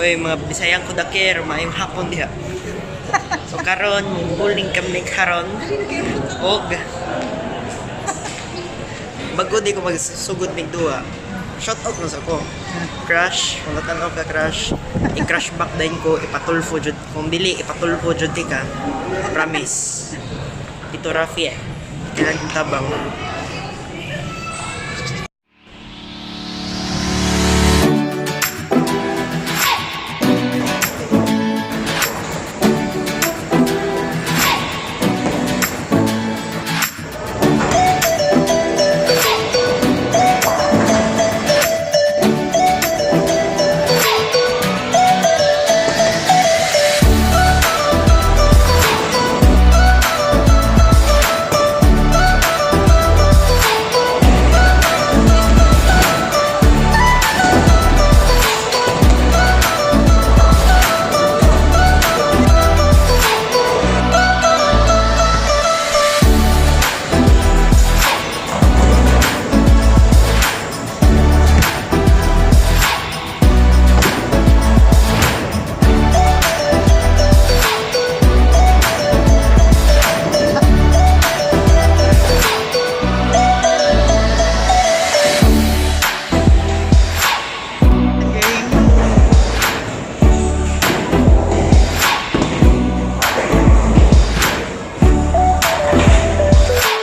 Oy, mga Bisayang kudakir, maayong hapon diha. So karon, bowling kami karon. Og bago di ko magsugod ning duha. Shout out na sa ko. Crush, kung natanaw ka crush, i-crush back din ko, ipatulfo jud. Kung dili, ipatulfo jud di ka. Promise. Tito Rafi eh. Kailangan kong tabang. Game.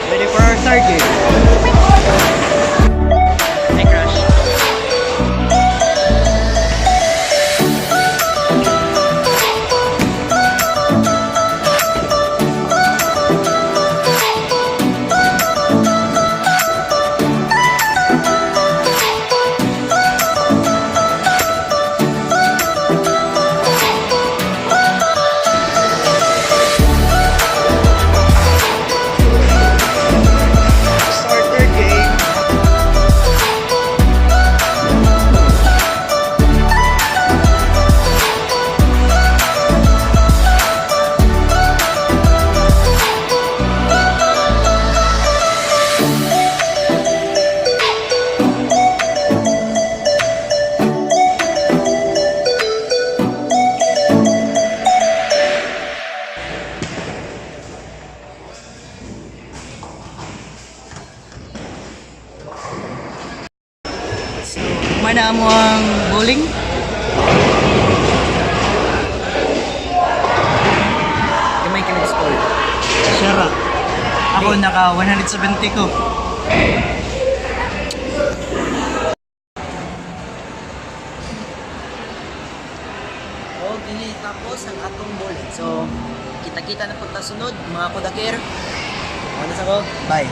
Ready for our third game. Hi, crush. Starter game. So, mana mo ang bowling? Gamay kami score. Sure. Ako naka 170 ko. O, gini tapos ang atong bowling. So, kita-kita na pagtasunod, mga kudakir. Ano sa ko? Bye.